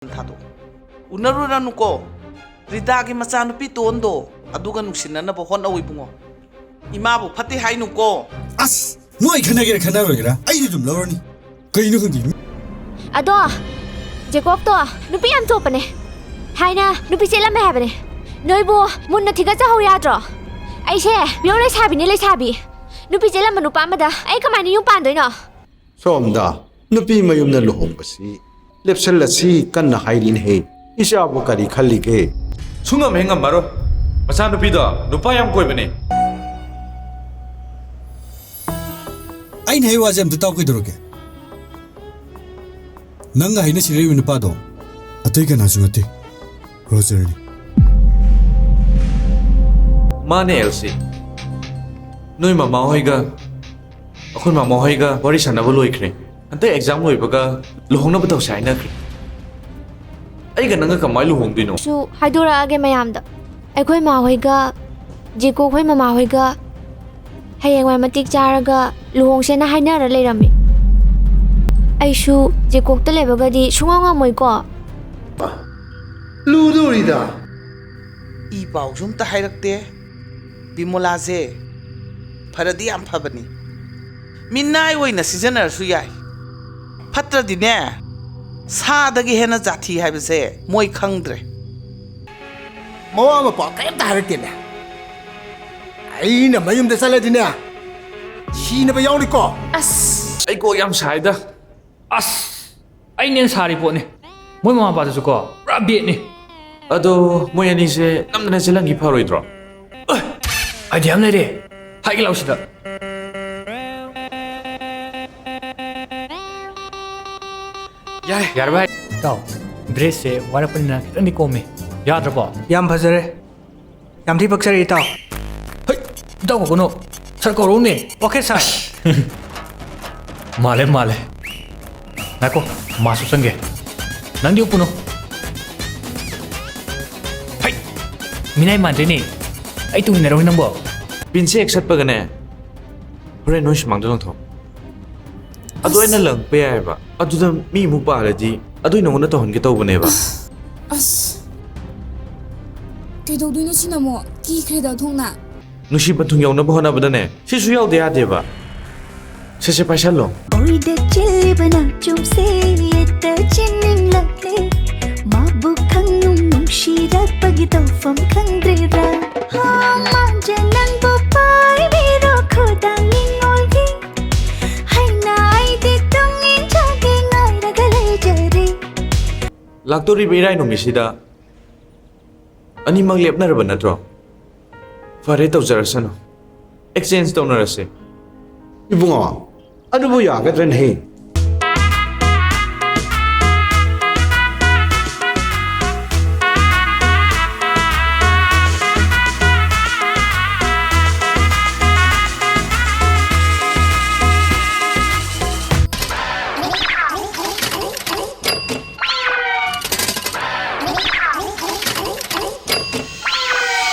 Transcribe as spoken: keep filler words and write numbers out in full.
ꯊꯥꯗꯣꯛꯑꯣ꯫ ꯎꯅꯔꯨꯔꯅꯨꯀꯣ꯫ ꯔꯤꯇꯥꯒꯤ ꯃꯆꯥꯅꯨꯄꯤ ꯇꯣꯟꯗꯣ ꯑꯗꯨꯒ ꯅꯨꯡꯁꯤꯅꯅꯕ ꯍꯣꯠꯅꯧ ꯏꯕꯨꯡꯉꯣ꯫ ꯏꯃꯥꯕꯨ ꯐꯠꯇꯦ ꯍꯥꯏꯅꯨꯀꯣ꯫ ꯑꯁ! ꯅꯣꯏ ꯈꯟꯅꯒꯦꯔꯥ ꯈꯟꯅꯔꯣꯏꯒꯦꯔꯥ ꯑꯩꯗꯤ ꯑꯗꯨꯝ ꯂꯧꯔꯅꯤ꯫ ꯀꯩꯅꯣ ꯈꯪꯗꯦ꯫ ꯑꯗꯣ ꯖꯦꯀꯣꯕꯇꯣ ꯅꯨꯄꯤ ꯌꯥꯝ ꯆꯣꯞꯄꯅꯦ꯫ ꯊꯥꯏꯅ ꯅꯨꯄꯤ ꯆꯦꯜꯂꯝꯃꯦ ꯍꯥꯏꯕꯅꯦ꯫ ꯅꯣꯏꯕꯨ ꯃꯨꯟꯅ ꯊꯤꯒꯠꯆꯍꯧ ꯌꯥꯗ꯭ꯔꯣ? ꯑꯩꯁꯦ ꯄꯤꯌꯣꯔ ꯂꯩꯁꯥꯕꯤꯅꯦ, ꯂꯩꯁꯥꯕꯤ꯫ ꯅꯨꯄꯤ ꯆꯦꯜꯂꯝꯕ ꯅꯨꯄꯥ ꯑꯃꯗ ꯑꯩ ꯀꯃꯥꯏꯅ ꯌꯨꯝ ꯄꯥꯟꯗꯣꯏꯅꯣ? ꯁꯣꯝꯗ ꯅꯨꯄꯤ ꯃꯌꯨꯝꯅ ꯂꯨꯍꯣꯡꯕꯁꯤ ꯂꯦꯞꯁꯜꯂꯁꯤ ꯀꯟꯅ ꯍꯥꯏꯔꯤꯅꯦꯍꯦ꯫ ꯏꯆꯥꯕꯨ ꯀꯔꯤ ꯈꯜꯂꯤꯒꯦ? ꯁꯨꯡꯉꯝ ꯍꯦꯛ ꯉꯝꯃꯔꯣꯏ꯫ ꯃꯆꯥꯅꯨꯄꯤꯗꯣ ꯅꯨꯄꯥ ꯌꯥꯝ ꯀꯣꯏꯕꯅꯦ꯫ ꯑꯩꯅ ꯍꯥꯏ ꯋꯥꯁꯦ ꯑꯝꯇ ꯇꯥꯎ ꯀꯩꯗꯧꯔꯒꯦ? ꯅꯪꯒ ꯍꯥꯏꯅ ꯁꯤꯡꯅꯔꯤꯕ ꯅꯨꯄꯥꯗꯣ ꯑꯇꯩ ꯀꯅꯥꯁꯨ ꯅꯠꯇꯦ, ꯔꯣꯖꯔꯅꯤ꯫ ꯃꯥꯅꯦ ꯑꯦꯜꯁꯤ꯫ ꯅꯣꯏ ꯃꯃꯥ ꯍꯣꯏꯒ ꯑꯩꯈꯣꯏ ꯃꯃꯥ ꯍꯣꯏꯒ ꯋꯥꯔꯤ ꯁꯥꯟꯅꯕ ꯂꯣꯏꯈ꯭ꯔꯦ꯫ ꯍꯟꯗꯛ ꯑꯦꯛꯖꯥꯝ ꯂꯣꯏꯕꯒ ꯂꯨꯍꯣꯡꯅꯕ ꯇꯧꯁꯦ ꯍꯥꯏꯅꯈ꯭ꯔꯦ꯫ ꯑꯩꯒ ꯅꯪꯒ ꯀꯃꯥꯏꯅ ꯂꯨꯍꯣꯡꯗꯣꯏꯅꯣ? ꯁꯨ ꯍꯥꯏꯗꯣꯔꯛꯑꯒꯦ ꯃꯌꯥꯝꯗ꯫ ꯑꯩꯈꯣꯏ ꯃꯥ ꯍꯣꯏꯒ ꯖꯦꯀꯣ ꯍꯣꯏ ꯃꯃꯥ ꯍꯣꯏꯒ ꯍꯌꯦꯡꯋꯥꯏ ꯃꯇꯤꯛ ꯆꯥꯔꯒ ꯂꯨꯍꯣꯡꯁꯦꯅ ꯍꯥꯏꯅꯔ ꯂꯩꯔꯝꯃꯤ꯫ ꯑꯩꯁꯨ ꯖꯦꯀꯣꯛꯇ ꯂꯩꯕꯒꯗꯤ ꯁꯨꯡꯉꯝ ꯉꯝꯃꯣꯏꯀꯣ꯫ ꯂꯨꯗꯧꯔꯤꯗ꯫ ꯏ ꯄꯥꯎꯁꯨ ꯑꯝꯇ ꯍꯥꯏꯔꯛꯇꯦ꯫ ꯕꯤꯃꯣꯂꯥꯁꯦ ꯐꯔꯗꯤ ꯌꯥꯝ ꯐꯕꯅꯤ꯫ ꯃꯤꯅꯥꯏ ꯑꯣꯏꯅ ꯁꯤꯖꯤꯟꯅꯔꯁꯨ ꯌꯥꯏ꯫ ꯐꯠꯇ꯭ꯔꯗꯤꯅꯦ, ꯁꯥꯗꯒꯤ ꯍꯦꯟꯅ ꯖꯥꯊꯤ ꯍꯥꯏꯕꯁꯦ ꯃꯣꯏ ꯈꯪꯗ꯭ꯔꯦ꯫ ꯃꯋꯥ ꯃꯄꯥ ꯀꯔꯤꯝꯇ ꯍꯥꯏꯔꯛꯇꯦꯅꯦ꯫ ꯑꯩꯅ ꯃꯌꯨꯝꯗ ꯆꯠꯂꯗꯤꯅꯦ, ꯁꯤꯅꯕ ꯌꯥꯎꯔꯤꯀꯣ꯫ ꯑꯁ ꯑꯩ ꯀꯣꯛ ꯌꯥꯝ ꯁꯥꯏꯗ꯫ ꯑꯁ ꯑꯩꯅꯦꯅ ꯁꯥꯔꯤ ꯄꯣꯠꯅꯤ꯫ ꯃꯣꯏ ꯃꯃꯥ ꯃꯄꯥꯗꯨꯁꯨ ꯀꯣ ꯄꯨꯔꯥ ꯕꯦꯠꯅꯤ꯫ ꯑꯗꯣ ꯃꯣꯏ ꯑꯅꯤꯁꯦ ꯅꯝꯗꯅ ꯆꯦꯜꯍꯟꯈꯤ ꯐꯔꯣꯏꯗ꯭ꯔꯣ? ꯑꯥꯏꯗꯤꯌꯥ ꯑꯃ ꯂꯩꯔꯦ꯫ ꯍꯥꯏꯒꯦ ꯂꯥꯎ ꯁꯤꯗ꯫ ꯌꯥꯔꯦ ꯌꯥꯔꯦ ꯚꯥꯏ꯫ ꯏꯇꯥꯎ, ꯗ꯭ꯔꯦꯁꯁꯦ ꯋꯥꯔꯛꯄꯅꯤꯅ ꯈꯤꯇꯪꯗꯤ ꯀꯣꯝꯃꯦ꯫ ꯌꯥꯗ꯭ꯔꯕꯣ? ꯌꯥꯝ ꯐꯖꯔꯦ꯫ ꯌꯥꯝ ꯊꯤ ꯄꯛꯆꯔꯦ ꯏꯇꯥꯎ꯫ ꯍꯩ, ꯏꯇꯥꯎ ꯀꯧꯒꯅꯨ꯫ ꯁꯥꯔ ꯀꯧꯔꯛꯎꯅꯦ꯫ Okay sir. ꯃꯥꯜꯂꯦ ꯃꯥꯜꯂꯦ꯫ ꯉꯥꯏꯈꯣ, ꯃꯥꯁꯨ ꯆꯪꯒꯦ꯫ ꯅꯪꯗꯤ ꯎꯞꯄꯨꯅꯨ꯫ ꯍꯩ, ꯃꯤꯅꯥꯏ ꯃꯥꯟꯗ꯭ꯔꯦꯅꯦ꯫ ꯑꯩ ꯇꯨꯡ ꯏꯟꯅꯔꯣꯏ ꯅꯪꯕꯣ꯫ ꯄꯤꯟꯁꯦ ꯍꯦꯛ ꯁꯠꯄꯒꯅꯦ, ꯍꯣꯔꯦꯟ ꯅꯣꯏ ꯁꯨꯃꯥꯡꯗ ꯂꯪꯊꯣꯛ꯫ ꯑꯗꯨ ꯑꯩꯅ ꯂꯪꯉꯛꯄ ꯌꯥꯏꯑꯕ꯫ ꯑꯗꯨꯗ ꯃꯤ ꯑꯃꯨꯛ ꯄꯥꯜꯂꯗꯤ ꯑꯗꯨꯏ ꯅꯉꯣꯟꯗ ꯇꯧꯍꯟꯒꯦ ꯇꯧꯕꯅꯦꯕ꯫ ꯑꯁ, ꯀꯩꯗꯧꯗꯣꯏꯅꯣ ꯁꯤꯅ ꯑꯃꯨꯛ? ꯀꯤꯈ꯭ꯔꯦꯗ ꯑꯣꯟꯊꯣꯛꯅ꯫ ꯅꯨꯡꯁꯤ ꯄꯟꯊꯨꯡ ꯌꯧꯅꯕ ꯍꯣꯠꯅꯕꯗꯅꯦ ꯁꯤꯁꯨ ꯌꯥꯎꯗ ꯌꯥꯗꯦꯕ꯫ ꯁꯦ, ꯁꯦ, ꯄꯥꯏꯁꯜꯂꯣ꯫ ꯑꯣꯏꯗ ꯆꯦꯜꯂꯤꯕ ꯅꯥꯆꯣꯝꯁꯦ ꯌꯦꯠꯇ ꯆꯦꯟꯅꯤꯡꯂꯛꯂꯦ꯫ ꯃꯥꯕꯨ ꯈꯪꯅꯨꯡ ꯅꯨꯡꯁꯤꯔꯛꯄꯒꯤ ꯇꯧꯐꯝ ꯈꯪꯗ꯭ꯔꯦꯔꯥ꯫ ꯍꯥ, ꯃꯥꯟꯖ ꯅꯪꯕꯨ ꯄꯥꯏꯕꯤꯔꯣ ꯈꯨꯗꯥꯡ ꯅꯤꯡꯉꯣꯜꯒꯤ꯫ ꯍꯩꯅ ꯑꯩꯗꯤ ꯇꯨꯡ ꯏꯟꯖꯒꯦ ꯉꯥꯏꯔꯒ ꯂꯩꯖꯔꯦ꯫ ꯂꯥꯛꯇꯣꯔꯤꯕ ꯏꯔꯥꯏ ꯅꯨꯃꯤꯠꯁꯤꯗ ꯑꯅꯤꯃꯛ ꯂꯦꯞꯅꯔꯕ ꯅꯠꯇ꯭ꯔꯣ? ꯐꯔꯦ, ꯇꯧꯖꯔꯁꯅꯨ꯫ ꯑꯦꯛꯁꯆꯦꯟꯖ ꯇꯧꯅꯔꯁꯦ꯫ ꯏꯕꯨꯡꯉꯣ, ꯑꯗꯨꯕꯨ ꯌꯥꯒꯗ꯭ꯔꯅꯦ?